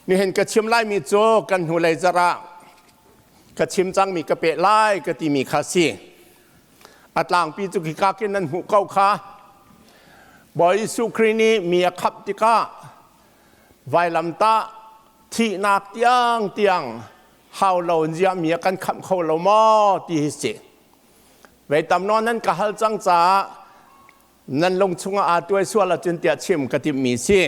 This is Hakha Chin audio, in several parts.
Nihin ka chim laimi cu kan hnulei zarh ah ka chim cangmi ka peh lai ka timi kha si. A tlangpi cu khika khin nan hmuh ko kha. Bawi Jesuh Khrih nih mi a khamh tikah vailamtah thihnak tiang tiang hau lo in ziah mi a kan khamh kho lo maw ti hi si. Vei tam nawn nan ka hal cang caah nan lung chungah aa tuai sual ahcun tiah chim ka timhmi si.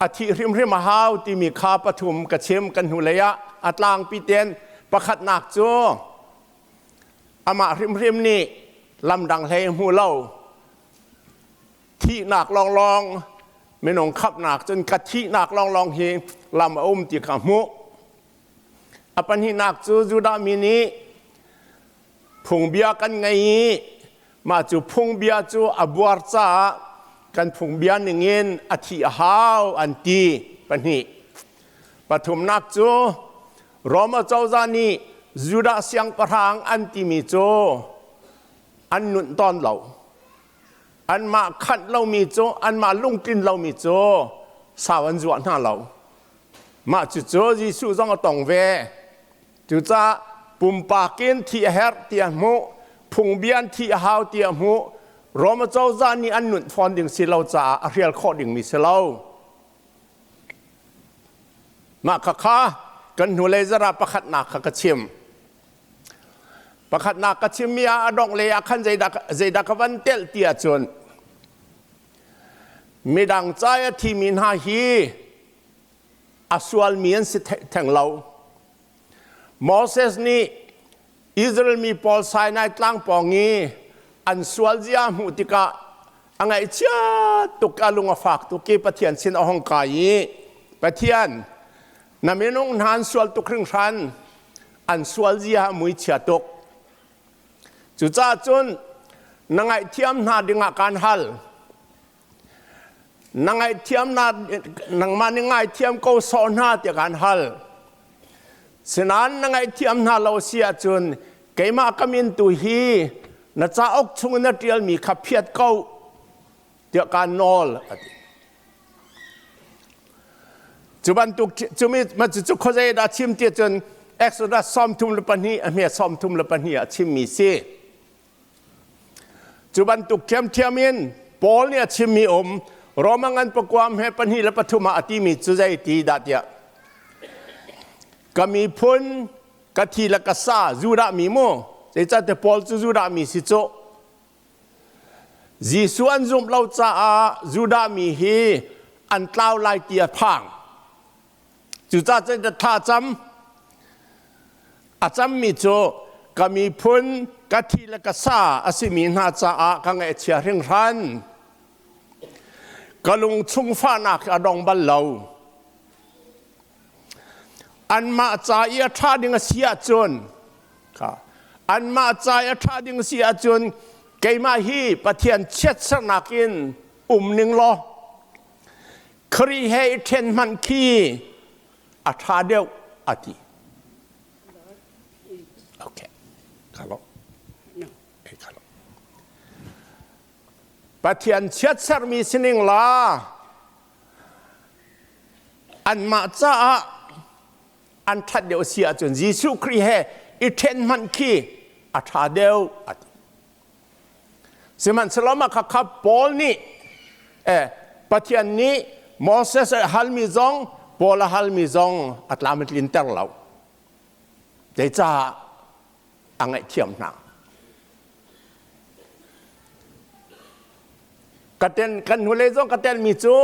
A thih hrimhrim a hau timi kha pathum ka chim kan hnulei ah a tlangpi ten pakhatnak cu amah hrimhrim nih lamdang hlei hmu lo thihnak lawnglawng minung khamhnak cun ka thihnak lawnglawng hi lam a um ti kha hmuh. A pahnihnak cu Judah mi nih phungbia kan ngei i mah cu phungbia cu a buar caah kan phungbia ningin a thih a hau an ti. Pahnih. Pathumnak cu Roma cozah nih Judah siangpahrang an timi cu an nunh tawn lo. Anmah khanh lomi cu anmah lungtlin lomi cu sau an zuah hna lo. Mah cucu Jesuh zong a tong ve. Cucaah pumpak in thih a herh tiah hmuh, phungbia an thih a hau tiah hmuh, Roma cozah nih an nunh fawn ding si lo caah a hrial khawh dingmi si lo. Mah khakha kan hnulei zara pakhatnak kha ka chim. Pakhatnak ka chimmi ah a dongh lei ah khan zeidah, zeidah ka van telh ti ahcun midang ca i a thimi hna hi a sualmi an si theng lo. Moses nih Israel mi pawl Sinai tlang pawng i an sual zia hmuh tikah a ngaihchia tuk a lung a fak tuk i Pathian sin a hong kai i Pathian na minung hna an sual tuk hringhran an sual zia a muichia tuk cucaah cun na ngaihthiam hna dingah kaan hal Na ngaihthiam na nangmah nih ngaithiam ko sawh hna tiah kaan hal. Sinain na ngaihthiam hna lo si ahcun keimah ka min tu hi na cauk chung in na ṭialmi kha phiat ko tiah kaan nawl a ti. Cu bantuk cumi cucu khuazei dah chim ti cun Exodus 32 a hme 32 ah chimmi si. Cu bantuk ṭhiamṭhiam in Paul nih a chimmi um Roma ngan pakuam he pahnih le pathum ah a timi cu zei ti dah tiah ka miphun ka thi le ka sa Judah mi mu zeicahtiah Paul cu Judah mi si cu Jesuh an zumh lo caah Judah mi hi an tlau lai ti a phang Cucaah cun thla cam a cammi cu ka miphun ka thi le ka sa a simi hna caah ka ngaihchia hringhran. Ka lung chung fahnak a dong bal lo. Anmah ca i a ṭha ding a si ahcun anmah ca i a ṭha ding a si ahcun keimah hi Pathian chiatsernak in um ning law Khrih he i ṭhen hmanh khi a ṭha deuh a ti. Okay. Kalo. Kalo. Pathian chiatsermi sining la anmah caah an ṭhat deuh si ahcun Jesuh Khrih he i ṭhen hmanh khi a ṭha deuh a ti. Sihmanhsehlaw mah khakha Paul nih eh, Pathian nih Moses a halmi zong Paul a halmi zong a tlam a tlinter lo. Zeicah a ngaihthiam hna? Ka ten, kan hnulei zong ka telmi cu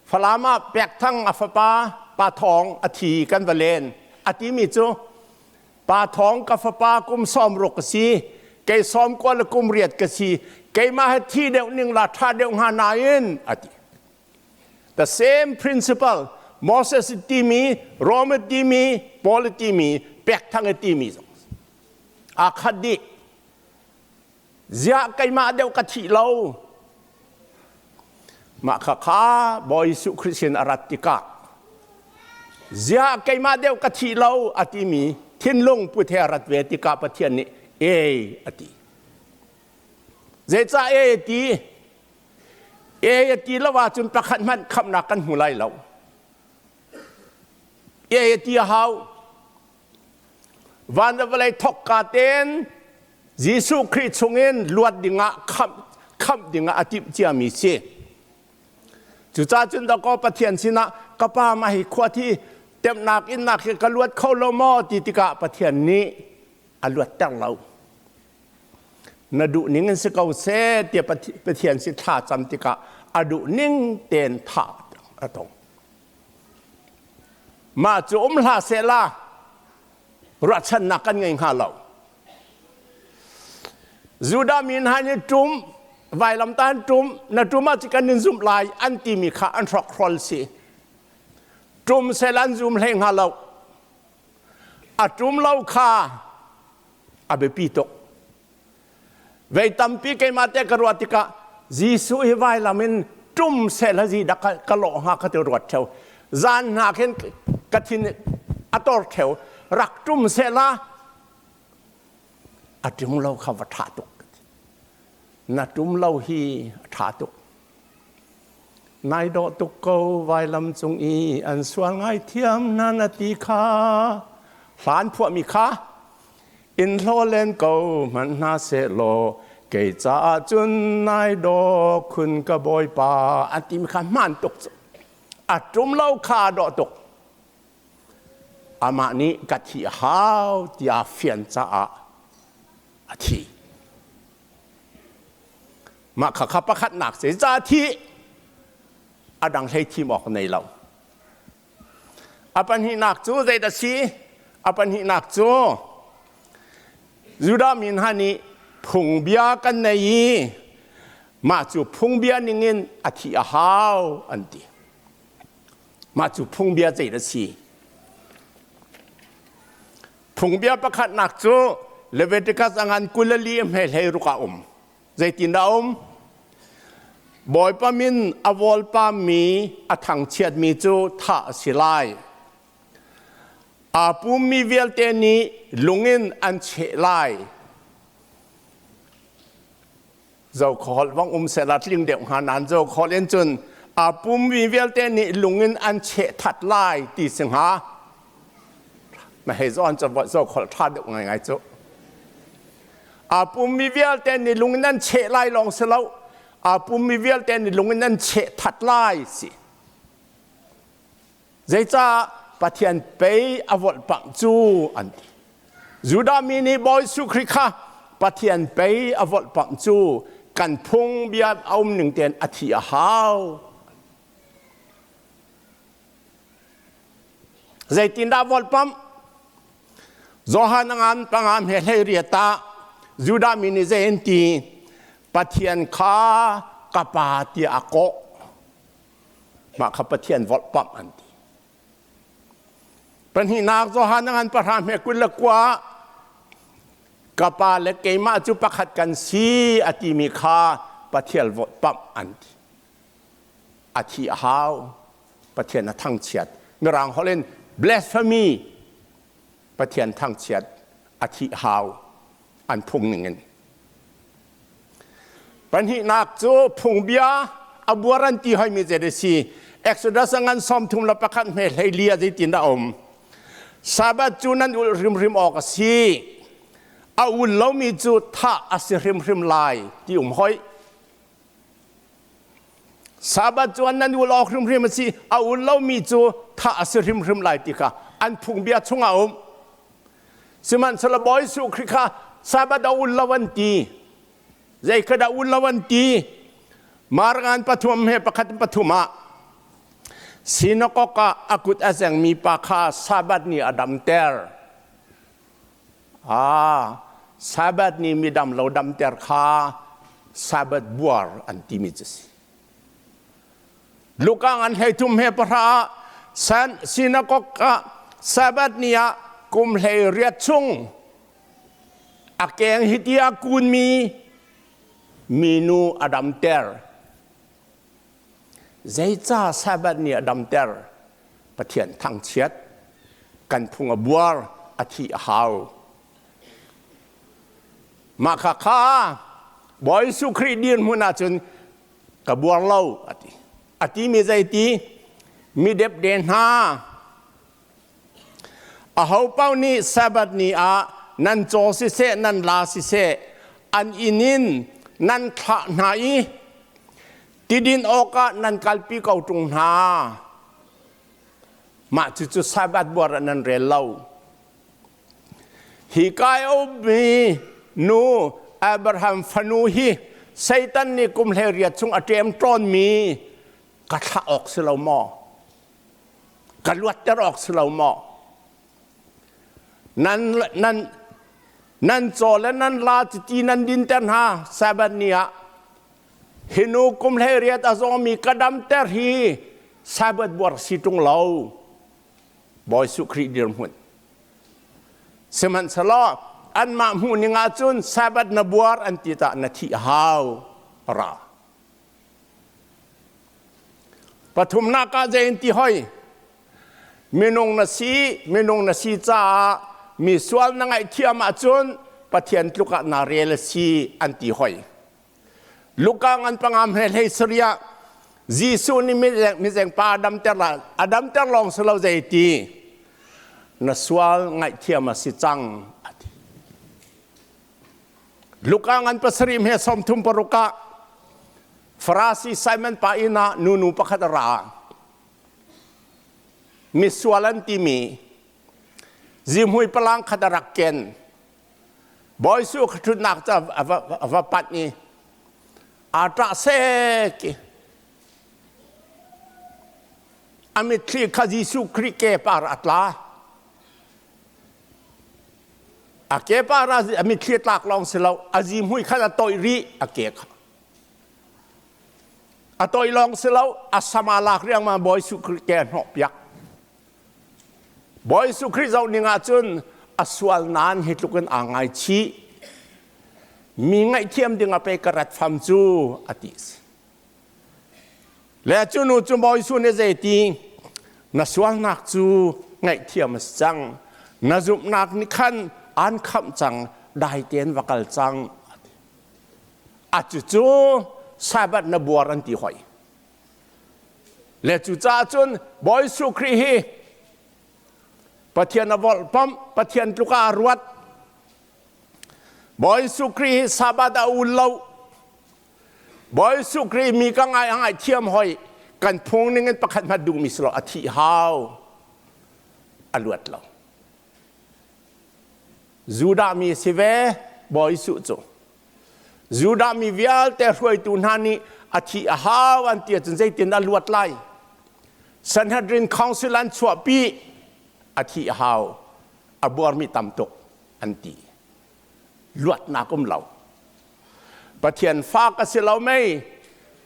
Falam ah Pekthang a fapa Pa Thawng a thi kan va len. A timi cu Pa Thawng ka fapa kum 60 ka si, kei 90 le kum riat ka si, keimah he thi deuh ning la ṭha deuh hnga nain a ti. The same principle Moses timi, Rome timi, Paul timi, Pekthang timi zong aa khat dih. Ziah keimah deuh ka thih lo. Mah kha kha Bawi Jesuh Khrih sin a rat tikah ziah keimah deuh ka thih lo a timi thinlung put he a rat ve tikah Pathian nih ei a ti. Zeicah ei a ti? E a ti lo ahcun pakhat hmanh khamhnak kan hmu lai lo. E a ti a hau. Van le vawlei thokka tein Jesuh Khrih chungin luat dingah khamh khamh dingah a timh ciami si. Cucaah cun dakaw Pathian sinah ka pa mah hi khua thi temhnak innak hi ka luat kho lo maw ti tikah Pathian nih a luatter lo. Na duh ning in si ko seh tiah Pathian sin thla cam tikah a duh ning tein thah a tong. Mah cu um hlah sehla ruahchannak kan ngei hnga lo. Judah mi hna nih ṭum vailamtah an ṭum na ṭum ah kan in zumh lai an timi kha an hrokhrol si. Ṭum sel an zum hlei hnga lo. A ṭum lo kha a biapi tuk. Vei tampi keimah te ka ruah tikah Jesuh hi vailam in ṭum sel ha zi dak ka lawh hnga ka ti ruat theo. Zan hna khin ka thin a tor theo. Rak ṭum sehla a ṭum lo kha va ṭha tuk. Na ṭum lo hi a ṭha tuk. Nai dawh tuk ko vailam cung i an sual ngaithiam na na ti kha hlan phuahmi kha in hlaw len ko hmanh hna seh law kei caah cun nai dawh khun ka bawipa an timi kha hmaan tuk cu a ṭum lo kha a dawh tuk amah nih ka thih hau tiah fian caah a thi mah kha kha pakhatnak si ca thi a dang hlei thim awk nei lo a pahnihnak cu zeidah si a pahnihnak cu Judah mi hna nih phungbia kan nei i mah cu phungbia ningin a thih a hau an ti mah cu phungbia zeidah si Phungbia pakhatnak cu Leviticus a ngan 24 hme 16 ah um. Zeitindah um? Bawipa min a vawlpammi a thangchiatmi cu thah a si lai. Aa pummi vialte nih lungin an cheh lai. Zokhawlh vang um sehla tling deuh hnga nain zokhawlh in cun aa pummi vialte nih lungin an cheh that lai ti si hnga. Na hei zawn cu zokhawlh ṭha deuh ngaingai cu. Aa pummi vialte nih lungin an cheh lai lawng si lo, aa pummi vialte nih lungin an cheh that lai si. Zeicah Pathian pei a volhpamh cu an ti. Judah mi nih Bawi Jesuh Khrih kha Pathian pei a volhpamh cu kan phung bia a um ning tein a thi a hau. Zeitindah volhpamh? Johan a ngan panga hme hlei riat ah Judah mi nih zei an ti? Pathian kha ka pa tiah a kawh. Mah kha Pathian volhpamh an ti. Pahnihnak Johan a ngan pahra hme 29 ka pa le keimah cu pakhat kan si a timi kha Pathian volhpamh an ti. A thi a hau. Pathian a thangchiat. Mirang holh in blasphemy Pathian thangchiat a thih hau an phung ningin. Pahnihnak cu phungbia a buar an ti hoimi zei a si. Exodus a ngan 31 hme 14 ah zeitin dah a um. Sabbath cu nan ulh hrimhrim awk a si. A ul lomi cu thah a si hrimhrim lai ti um hoi. Sabbath cu nan ul awk hrimhrim a si. A ul lomi cu thah a si hrimhrim lai ti kha an phungbia chungah a um. Sihmanhsehlaw Bawi Jesuh Khrih kha Sabbath a ul lo an ti. Zei kha dah ul lo an ti? Marngan pathum he pakhat in pathum ah sinakok ah a kut a zengmi pa kha Sabbath ni a damter. Ah, Sabbath ni mi dam lo damter kha Sabbath buar an timi cu si. Luka ngan 13 he pahra ah san sinakok ah Sabbath ni ah kum 18 chung a keng hi tia kunmi minu a damter. Zeicah Sabbath ni a damter? Pathian thangchiat kan phung a buar a thih a hau. Mah kha kha Bawi Jesuh Khrih dirhmun ahcun. Ka buar lo a ti. A timi zeiti? Mi depde hna. Aho paoh nih Sabbath ni ah nan caw siseh, nan la siseh, an inn in nan thlah hna i tidin awkah nan kalpi ko ṭung hna. Mah cucu Sabbath buar ah nan rel lo. Hi kai a ummi nu Abraham fanu hi Satan nih kum 18 chung a ṭem ṭawnmi ka thlah awk si lo maw? Ka luatter awk si lo maw? Nan, nan, nan caw le nan la chiti nan dinter hna Sabbath ni ah hi nu kum 18 a zawmi ka damter hi Sabbath buar si ṭung lo. Bawi Jesuh Khrih dirhmun. Sihmanhsehlaw anmah hmuh ning ahcun Sabbath na buar an ti tah na thih hau ra. Pathumnak ah zei in ti hoi? Minung na si, minung na si caah mi sual na ngaihthiam ahcun Pathian tluk ah naa rel a si an ti hoi. Luka ngan pangam he hlei saria Jesuh nih mizeng pa a damter la a damter lawng si lo zei ti na sual ngaihthiam a si cang a ti. Luka ngan pasarih he 36 ah Farasi Simon pa inn ah nunu pakhat a ra. Misual an timi zihmui palang khat a rak ken. Bawi Jesuh kha ṭhutnak cu a va panh i aa ṭah sek i a mitthli kha Jesuh Khrih ke par a tla. A ke par ah a mitthli a tlak lawng si lo, a zihmui khan a toih rih a ke kha. A toih lawng si lo, a sam aa lak riangmang Bawi Jesuh Khrih ke a hnawhpiak. Bawi Jesuh Khrih zoh ning ahcun a sual nain hi tluk in aa ngaichih. Mi ngaihthiam ding a pe ka rat fam cu a ti si. Le cu nu cu Bawi Jesuh nih zeiti na sualnak cu ngaihthiam a si cang. Na zumhnak nih khan aan khamh cang, dai tein va kal cang. A cucu Sabbath na buar an ti hoi. Le cucaah cun Bawi Jesuh Khrih hi Pathian a volhpamh, Pathian tluk ah a ruat. Bawi Jesuh Khrih hi Sabbath a ul lo. Bawi Jesuh Khrih mi ka ngai a ngaihthiam hoi. Kan phung ning in pakhat hmanh duhmi si lo a thih hau. A luat lo. Judah mi si ve Bawi Jesuh cu. Judah mi vialte hruaitu hna nih a thih a hau an ti ahcun zeitin a luat lai? Sanhedrin Council an chuahpi a thih a hau a buarmi tam tuk an ti. Luatnak um lo. Pathian fa ka si lo mei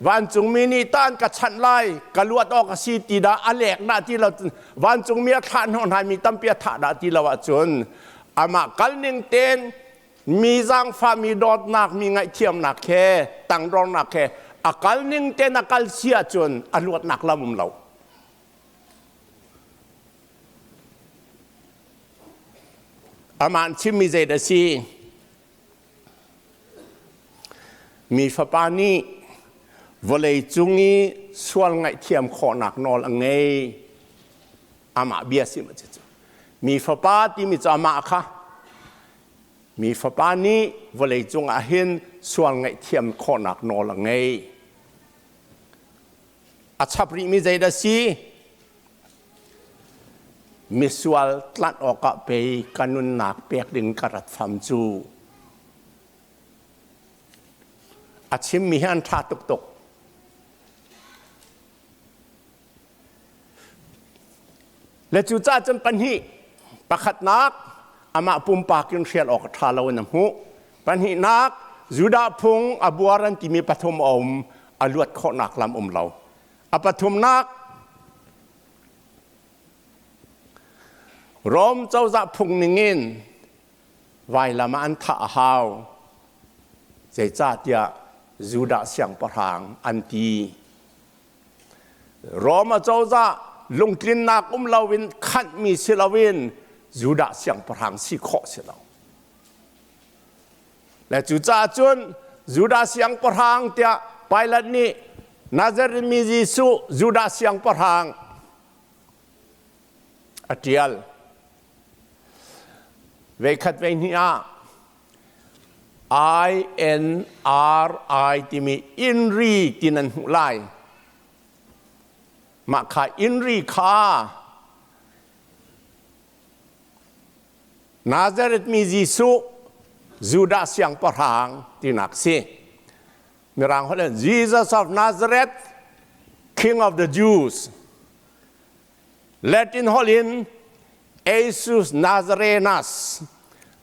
vancungmi nih tan ka chanh lai ka luat awk a si ti dah a lek dah ti lo vancungmi a thlah hnawh hna mi tampi a thah dah ti lo ahcun amah kal ning tein mi zaangfah mi dawtnak mi ngaihthiamnak he tangdornak he a kal ning ten a kal si ahcun a luatnak lam um lo. Amah chimmi zei dah si? Mi fapa nih vawlei cung i sual ngaihthiam khawhnak nawl a ngei. Amah bia si ma cu. Mi fapa timi cu amah kha Mi Fapa nih vawleicung ah hin sual ngaihthiam khawhnak nawl a ngei. A chap rihmi zeidah si? Misual tlanh awkah pei ka nunnak pek ding ka rat fam cu. A chimmi hi an ṭha tuk tuk. Le cucaah cun pahnih, pakhatnak amah pumpak in hrial awk a ṭha lo in a hmuh. Pahnihnak, Judah phung a buar an timi pathum a um, a luat khawhnak lam um lo. A pathumnak, Rom cozah phung ningin vailam ah an thah a hau. Zeicahtiah Judah siangpahrang an ti. Rome cozah lungtlinnak um loin khanhmi si loin Judah siangpahrang si khawh si lo. Le cucaah cun Judah siangpahrang tiah Pilate nih Nazareth mi Jesuh Judah siangpahrang a ṭial. Veikhat veihnih ah INRI timi inri ti nan hmuh lai. Mah kha inri kha Nazareth mi Jesuh Judah siangpahrang tinak si. Mirang holh in Jesus of Nazareth, King of the Jews. Latin holh in Jesus Nazarenus,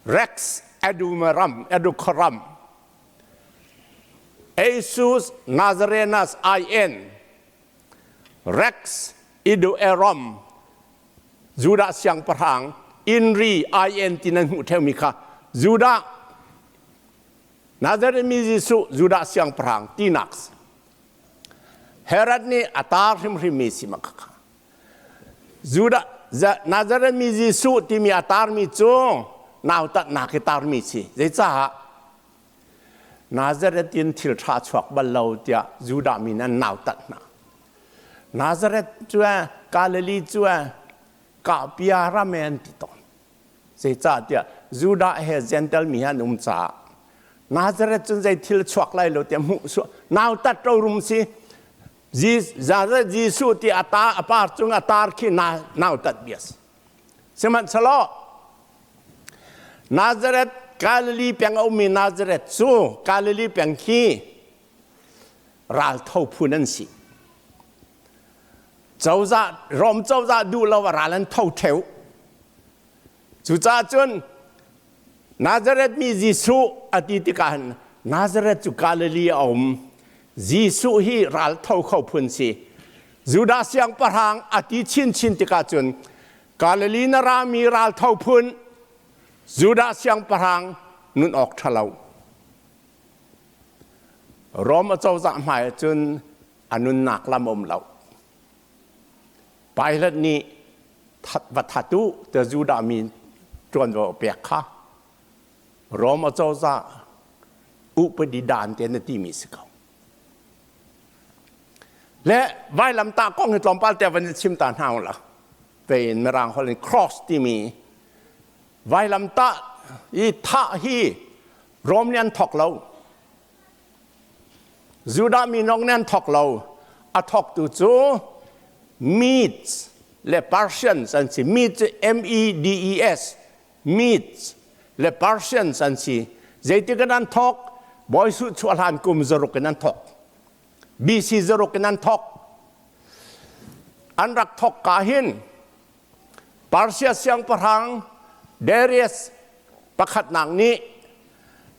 Rex Edumaram, Educaram. Jesus Nazarenus IN, Rex Iduerum, Judah siangpahrang Inri IN ti nan hmuh ṭheumi kha Judah Nazareth mi Jesuh Judah siangpahrang tinak Herod nih a tar hrimhrimmi si ma kha Judah Nazareth mi Jesuh timi a tarmi cu nautatnak i tarmi si zeicah Nazareth in thil ṭha chuak bal lo tiah Judah mi an nautat hna. Nazareth cu Galilee cu kahpia ram an ti tawn. Zeicahtiah Judah he Gentile mi an um caah Nazareth cun zei thil chuak lai lo tiah hmuh nautat rorum si Nazareth Jesuh ti a ta a par cung a tar khi nautat bia si. Sihmanhsehlaw Nazareth Galilee peng a ummi Nazareth cu Galilee peng khi raltho phun an si. Cozah Rom cozah duh lo a ral an tho ṭheu. Cucaah cun Nazareth mi Jesuh a ti tikah hin Nazareth cu Galilee a um. Jesuh hi ral tho kho phun si. Judah siangpahrang a ti chinchin tikah cun Galilee na rami ral tho phun Judah siangpahrang nun awk ṭhalo. Rom acozah hmai ahcun a nunnak lam um lo. Pilate nih va that u te Judah mi ṭuanvo a pek kha Rom acozah upadi dan te na timi si ko. Le vailamtah kong hi tlawmpal te van chim ta hna la. Vein mirang holh in cross timi vailamtah i thah hi Rom nih an thok lo. Judah mi nong nih an thok lo. A thoktu cu Medes le Persians an si. Medes cu M-E-D-E-S. Medes le Persians an si. Zeitik in an thok? Bawi Suh chuah hlan kum zaruk in an thok. BC zaruk in an thok. An rak thok ka hin Persia siangpahrang Darius pakhatnak nih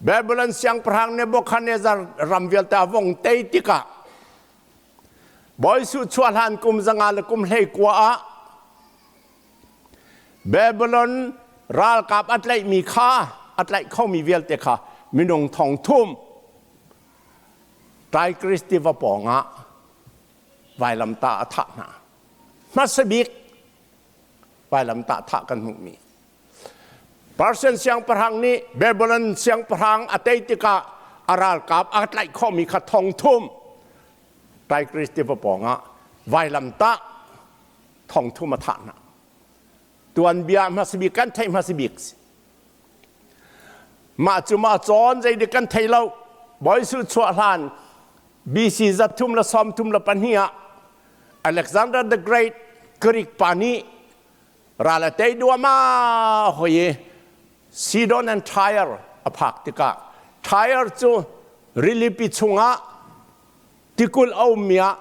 Babylon siangpahrang Nebuchadnezzar ram vialte a vong tei tikah Bawi Suh chuah hlan kum zanga le kum hlei kua ah Babylon ralkap a tlaihmi kha a tlaih khomi vialte kha minung thong thum Tigris tiva pawngah vailamtah a thah hna. Hmasa bik vailamtah thah kan hmuhmi. Persian siangpahrang nih Babylon siangpahrang a tei tikah a ralkap a tlaih khawhmi kha thong thum Tigris tiva pawngah vailamtah thong thum a thah hna. Tuanbia hmasabik kan theih hmasabik si. Mah cu mah cawn zeidik kan thei lo. Bawi Jesuh chuah hlan BC 332 ah Alexander the Great Greek pa nih ral a tei duahmah hoi i Sidon and Tyre a phak tikah Tyre cu rilipi chungah tikulh a ummi ah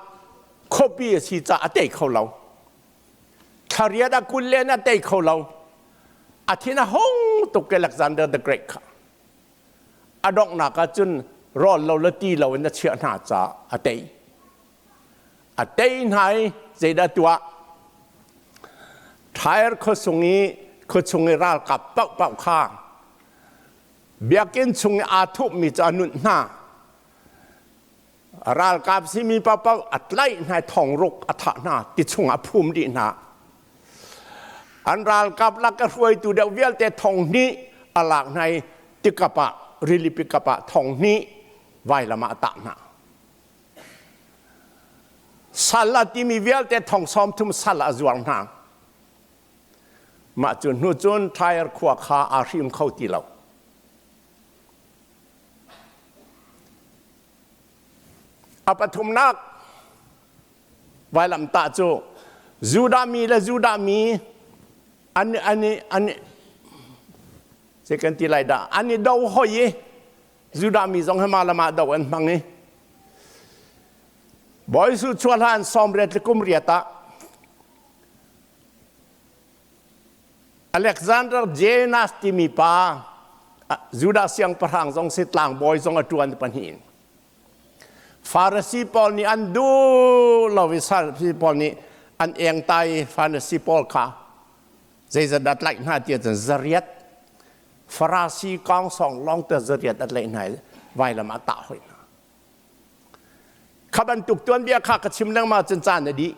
khuapi a si caah a tei kho lo. Thlariat a kul len a tei kho lo. A thin a hung tuk Alexander the Great kha. A donghnak ah cun rawl lo le ti lo in a chiah hna caah a tei. A tei hna i zeidah tuah? Tyre khuasung i khuachung i ralkap paohpaoh kha biakinn chung i aa thupmi cu a nunh hna. Ralkap simi paohpaoh a tlaih hna i thongruk a thah hna, ti chungah a phum dih hna. An ralkap lak a hruaitu deuh vialte thong hnih a lak hna i tikap ah rilipi kap ah thong hnih vailam ah a tah hna. Sal a timi vialte thong 30 sal a zuar hna. Mah cu hnu cun Tyre khua kha aa hrim kho ti lo. A pathumnak vailamtah cu Judah mi le Judah mi an an an zei kan ti lai dah an i do hoi i Judah mi zong hi mah le mah do an hmang i Bawi Jesuh chuah hlan 80 le kum riat ah Alexander Janus timi pa Judah siangpahrang zong si tlangbawi zong a ṭuan pahnih in Farasi pawl nih an duh lo i Farasi pawl nih an engtai Farasi pawl kha zeizat dah tlaih hna ti ahcun zariat Farasi kawngsawng lawng te zariat a tlaih hna i vailam ah tah hoi hna. Kha bantuk tuanbia kha ka chim lengmang cun caan a dih.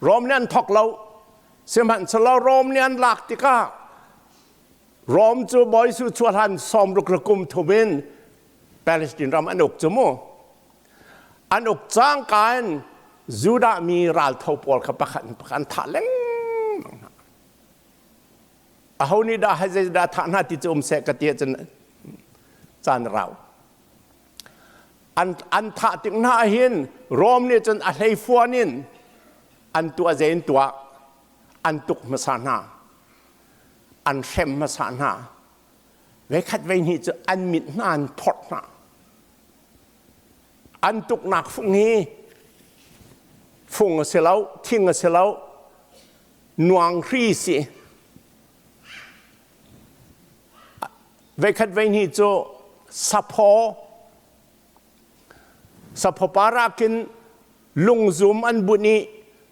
Rom nih an thok lo. Sihmanhsehlaw Rom nih an lak tikah Rom cu Bawi Jesuh chuah hlan 60 le kum thum in Palestine ram an uk cu mu. An uk cangka in Judah mi raltho pawl kha pakhat in pakhat an thah lengmang hna. Aho nih dah zeidah thah hna ti cu um seh ka ti ahcun caan rau. An thah tik hna hin Rom nih cun a hleifuan in an tuah zei in tuah an tuk hmasa hna an hrem hmasa hna veikhat veihnih cu an mit hna an phorh hna an tuknak fung hi fung a si lo thing a si lo nuang hri si Veikhat veihnih cu saphaw saphaw par ah khin lungzum an bunh i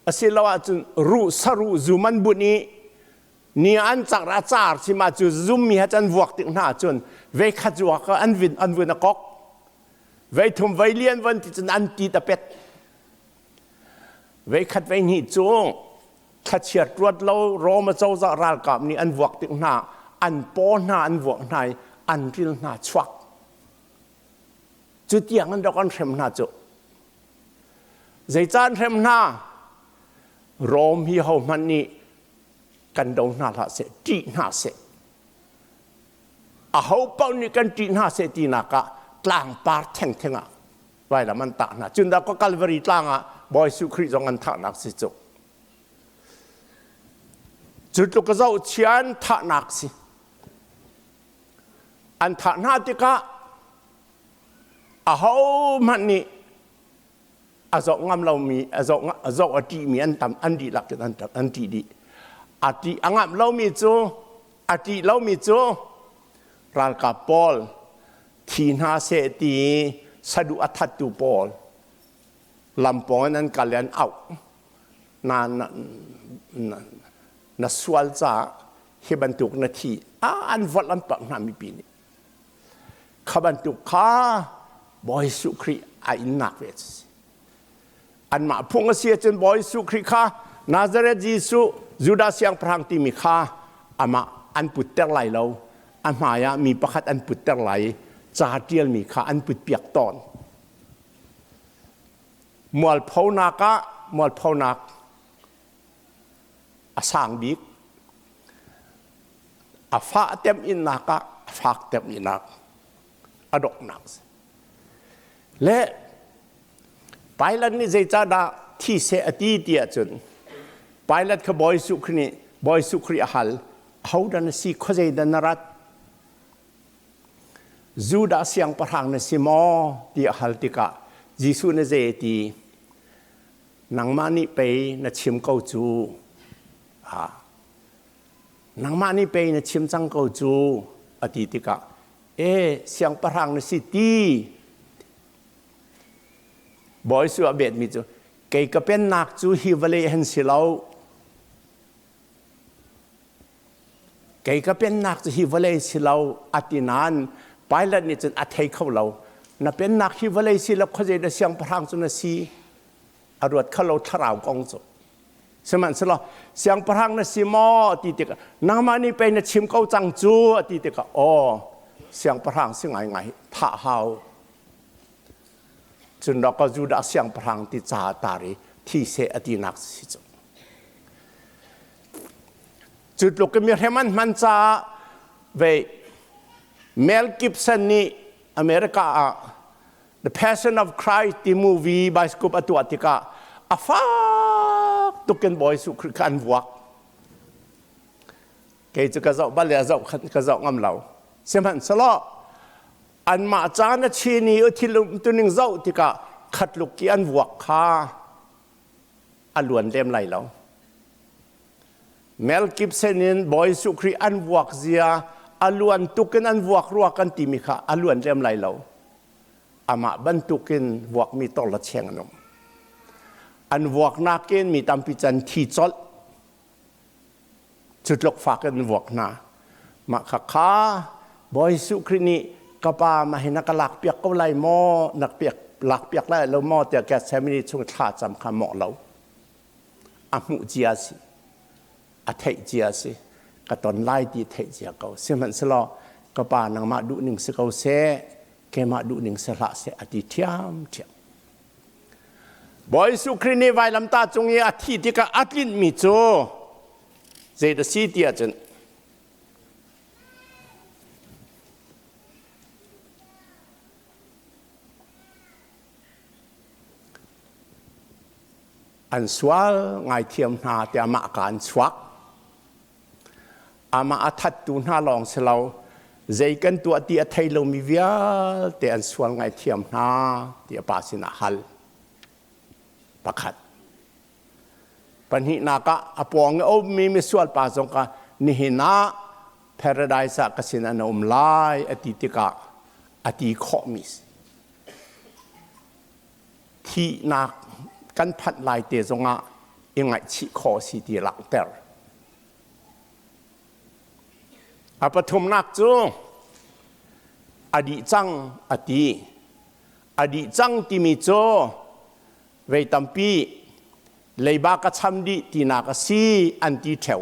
asiloah cun ruh saruh zum an bunh i ni an car a car si ma cu zummi ha can vuak tik hna cun veikhat zuak an vin an vun a kok veithum veilian van ti cun an ti ta pet veikhat veihnih cu thlachiat ruat lo Rome cozah ralkap nih an vuak tik hna an paw hna an vuak hna i an ril hna chuak cu tiang an rak an hrem hna cu zeicah an hrem hna Rome hi ho hmanh nih kan do hna hlah seh ṭih hna seh aho paoh nih kan ṭih hna seh tinak ah tlangpar thengtheng ah vailam an tah hna cun dah ka Calvary tlang ah Bawi Jesuh Khrih zong an thahnak si cu cu tluk ka zoh chian thahnak si an thah hna tikah aho hmanh nih a zoh ngam lomi a zoh a zoh a ṭihmi an tam an dihlak in an an ṭih dih a ṭih a ngamh lomi cu a ṭih lomi cu ralkap pawl thi hna seh ti saduh a thattu pawl lampawng in an kal i an auh na na na, na sual caah hi bantuk na thi a an volh an pah hna mipi nih kha bantuk kha Bawi Jesuh Khrih a innak ve si anmah phung a si ahcun Bawi Jesuh Khrih kha Nazareth Jesuh Judah siangpahrang timi kha amah an putter lai lo a hmai ah mi pakhat an putter lai i ca ṭialmi kha an putpiak tawn mualphonak ah mualphonak a sang bik a fah tem innak ah a fak tem innak a donghnak le Pilate nih zeicahdah thi seh a ti ti ahcun Pilate kha Bawi Jesuh Khrih nih Bawi Jesuh Khrih a hal ahodah na si khuazei dah na rat Judah siangpahrang na si maw ti a hal tikah Jesuh na zei a ti nangmah nih pei na chim ko cu ah nangmah nih pei na chim cang ko cu a ti tikah e siangpahrang na si ti Bawi Jesuh a betmi cu kei ka pennak cu hi vawlei han si lo kei ka pennak cu hi vawlei si lo a ti nain Pilate nih cun a thei kho lo na pennak hi vawlei si lo khuazei dah siangpahrang cu na si a ruat kho lo thlarau kong cu sihmanhsehlaw siangpahrang na si maw ti tikah nangmah nih pei na chim ko cang cu a ti tikah aw siangpahrang si ngaingai thah hau. Cun rak Judah siangpahrang ti ca tar i thi seh a tinak si cu. Cu tluk in mi hrem an hman caah ve Mel Gibson nih America ah The Passion of Christ ti movie bioscope a tuah tikah a fak tuk in Bawi Jesuh Khrih kha an vuak. Kei cu ka zoh bal le a zoh khan ka zoh ngam lo. Sihmanhsehlaw anmah caan a chin i thil umtuning zoh tikah khatluk i an vuak kha a luan lem lai lo. Mel Gibson in Bawi Jesuh Khrih an vuak zia a luan tuk in an vuak rua kan timi kha a luan lem lai lo. Amah bantukin vuakmi torla cheng an um. An vuaknak in mi tampi can thi colh. Cu tluk fak in vuak hna. Mah kha kha Bawi Jesuh Khrih nih ka pa mah hi na ka lak piak ko lai maw na piak lak piak lai lo maw tiah Gethsemane chung thla cam kha mawh lo. A hmuh cia si. A theih cia si. Ka ton lai ti theih cia ko. Sihmanhsehlaw ka pa nangmah duhning si ko seh, keimah duhning si hlah seh a ti ṭhiamṭhiam. Bawi Jesuh Khrih nih vailamtah cung i a thih tikah a tlinhmi cu zei dah si ti ahcun an sual ngaithiam hna tiah mah ka an chuak. Amah a thattu hna lawng si lo, zei kan tuah ti a thei lomi vialte an sual ngaithiam hna ti a pa sinah hal. Pakhat. Pahnihnak ah a pawng i a ummi misual pa zong kha nihin ah paradise ah ka sin an um lai a ti tikah a ti khawhmi si. Thihnak kan phanh lai te zongah i ngaihchih khawh si ti langhter. A pathumnak cu a dih cang a ti. A dih cang timi cu vei tampi leiba ka cham dih tinak a si an ti ṭheo.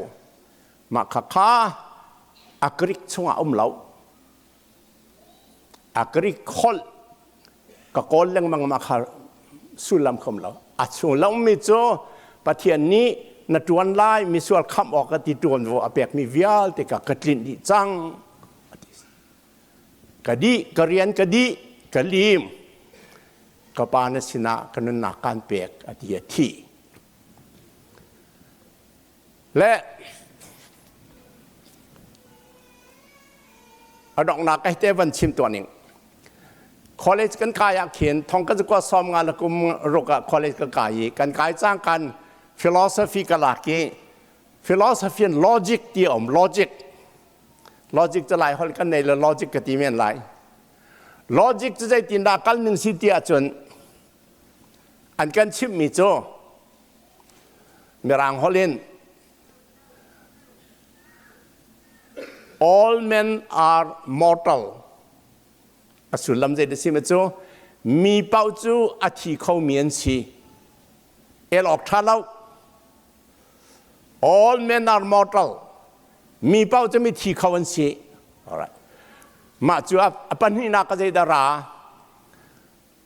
Mah khakha a Greek chungah um lo. A Greek holh ka kawl lengmang ma kha sullam khom lo. A chung lomi cu Pathian nih na ṭuan lai misual khamh awk a ti ṭuanvo a pekmi vialte ka ka tlinh dih cang. Ka dih, ka rian ka dih, ka lim. Ka pa na sinah ka nunnak kaan pek a ti a thi. Le a donghnak ai te van chim tuah ning. College kan kai ah khin thong kan zakua som nga la kum ruk ah college kan kai i kan kai cang kan philosophy ka lak i philosophy and logic ti om logic logic cu lai hol kan nei le logic ka ti men lai logic cu zeitin dah kal ning si ti ahcun an kan chimhmi cu Mirang holh in all men are mortal a sullam zei si ma cu mi paoh cu a thi khomi an si el awk ṭha lo all men are mortal mi paoh cu mi thi kho an si alright mah cu a pahnihnak ka zei dah ra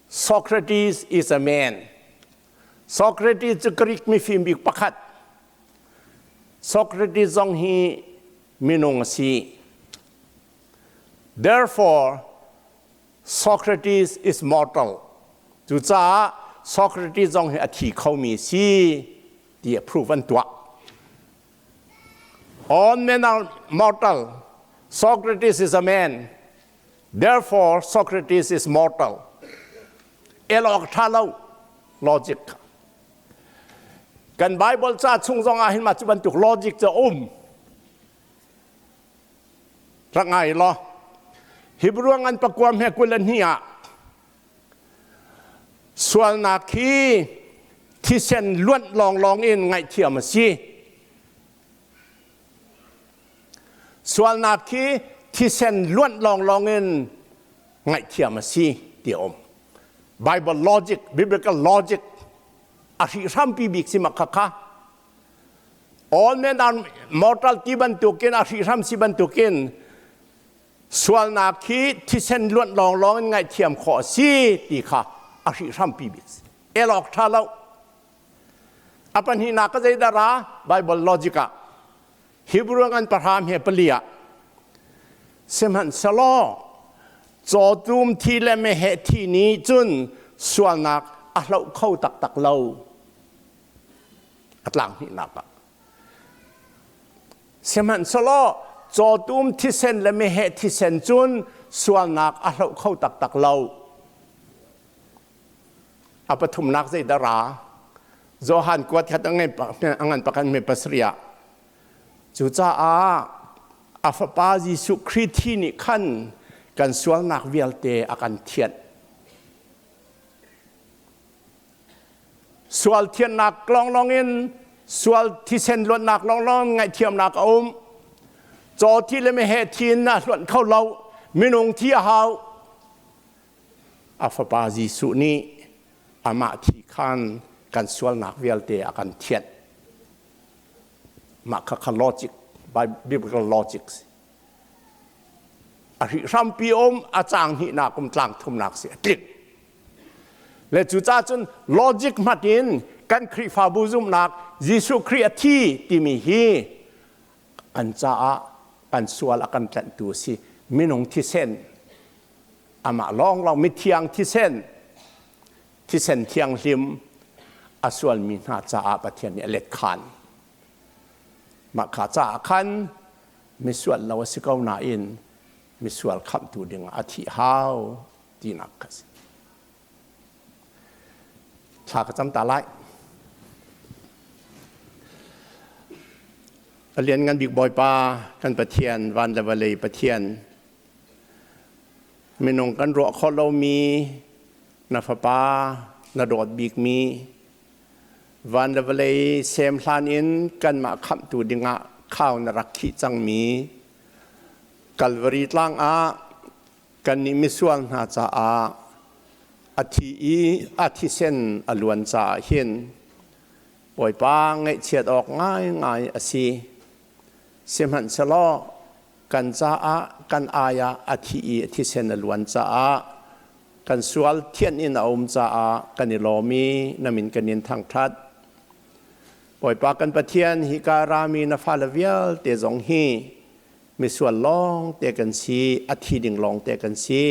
Socrates is a man. Socrates cu Greek mifim bik pakhat. Socrates zong hi minung a si. Therefore, Socrates is mortal. Cucaah Socrates zong hi a thi khomi si ti a proof an tuah. All men are mortal. Socrates is a man. Therefore, Socrates is mortal. El awk ṭha lo logic. Kan Bible ca chung zong ah hin mah cu bantuk logic cu um. Rak ngai law. Hebrew ngan pakuam he kul hnih ah sualnak hi thisen luanh lawnglawng in ngaihthiam a si. Sualnak hi thisen luanh lawnglawng in ngaihthiam a si ti a um. Bible logic, biblical logic a hrihhrampi bik si mak kha. All men are mortal ti bantukin a hrihhram si bantukin sualnak hi thisen luanh lawnglawng in ngaihthiam khawh a si ti kha. A hrihhrampi bik si. El awk ṭha lo. A pahnihnak ka zeidah ra? Bible logic ah Hebrew ngan pahram he pali ah sihmanhsehlaw cawtum thi le meheh thi nih cun sualnak a hloh kho taktak lo. A tlang hnihnak ah. Sihmanhsehlaw cawtum thisen le meheh thisen cun sualnak a hloh kho taktak lo. A pathumnak zeidah ra? Johan kuat khat a ngan pakhat me pasarih ah. Cucaah a fapa Jesuh Khrih thi nih khan kan sualnak vialte a kan thianh. Sual thiannak lawnglawng in sual thisen luannak lawnglawng ngaihthiamnak a um. Caw thi le meheh thi in a hluan kho lo. Minung thi a hau. A fapa Jesuh nih amah thi khan kan sualnak vialte a kan thianh. Mah kha kha logic, biblical logic si. A hrihhrampi um, a caang hnihnak um, tlang thumnak si, a tling. Le cucaah cun logic hmat in kan Khrihfabu zumhnak Jesuh Khrih a thi timi hi kan caah kan sual a kan tlanhtu a si. Minung thisen amah lawnglawng mithiang thisen thisen thianghlim a sualmi hna caah Pathian nih a let khan. Mah kha caah khan misual lo a si ko nain misual khamhtu dingah a thih hau tinak kha si. Thla ka cam ta lai. A lianngan bik Bawipa kan Pathian van le vawlei Pathian Minung kan ruah khawh lomi na fapa na dawt bikmi van le vawlei sem hlan in kanmah khamhtu dingah khau na rak khih cangmi Kalvari tlang ah kannih misual hna caah a thi i a thisen a luan caah hin Bawipa ngaihchiat awk ngaingai a si. Sihmanhsehlaw kan caah kan ai ah a thi i a thisen a luan caah kan sual thianh in a um caah kan i lawm i na min kan in thangṭhat. Bawipa kan Pathian, hika rami na fale vialte zong hi misual lawng te kan si, a thi ding lawng te kan si.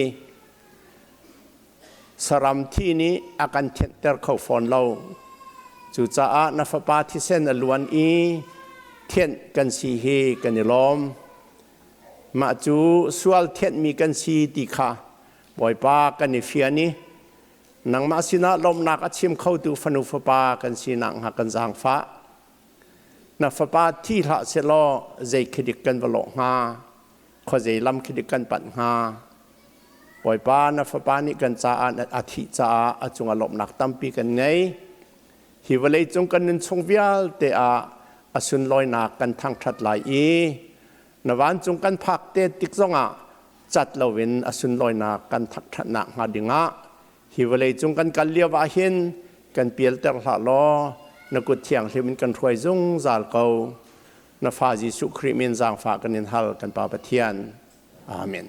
Saram thi nih a kan thianhter kho fawn lo. Cucaah na fapa thisen a luan i thianh kan si hi kan i lawm. Mah cu sual thianhmi kan si ti kha Bawipa kan i fian i nangmah sinah lawmhnak a chim khotu fanu fapa kan si nakhnga kan zaangfah. Na fapa thi hlah sehlaw zei khi dik kan va lawh hnga? Khuazei lam khi dik kan panh hnga? Bawipa na fapa nih kan caah a thih caah a cungah lawmhnak tampi kan ngei. Hi vawlei cung kan nun chung vialte ah a sunlawinak kan thangṭhat lai i na vancung kan phak te tik zongah cat loin a sunlawinak kan thangṭhatnak hnga dingah hi vawlei cung kan kal lio ah hin kan pialter hlah law na kut thianghlim in kan hruai zungzal ko. Na fa Jesuh Khrih min zaangfah kan in hal kan Pa Pathian. Amen.